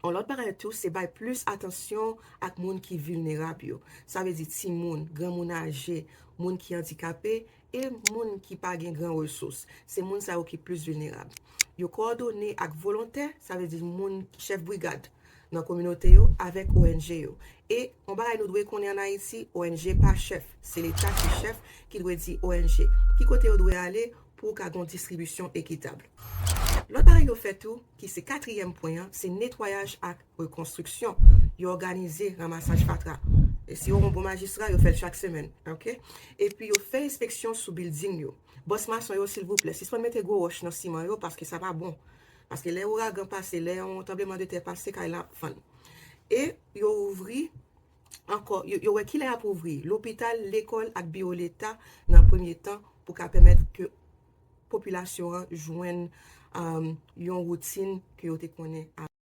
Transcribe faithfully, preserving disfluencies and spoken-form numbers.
Yon lòt bagay tou, se bay plis atansyon ak moun ki vilnerab yo. Sa vle di timoun, granmoun aje, moun ki andikape, e moun ki pa gen gran resous. Se moun sa yo ki plis vilnerab. Yo kowòdone ak volontè, sa vle di moun chèf brigad nan kominote yo avèk O N G yo. E yon bagay nou dwe konnen an Ayiti, O N G pa chèf. Se Leta ki chèf, ki dwe di O N G ki kote yo dwe ale pou ka gen yon distribisyon ekitab. Lòt bagay yo fè tou, ki se katriyèm pwen an, se netwayaj ak rekonstriksyon. Yo òganize ranmasaj fatra. E si yo yon bon majistra, yo fè l chak semèn, oke? Epi yo fè enspeksyon sou bilding yo. Bòs mason yo, silvouplè, sispann mete gwo wòch nan siman yo, paske sa pa bon. Paske lè ouragan pase, lè yon tranblemanntè pase, kay la ap fann. E yo ouvri ankò, yo, yo wè kilè y ap ouvri lopital, lekòl ak biwo Leta nan premye tan pou ka pèmèt ke popilasyon an jwenn um, yon woutin ke yo te konnen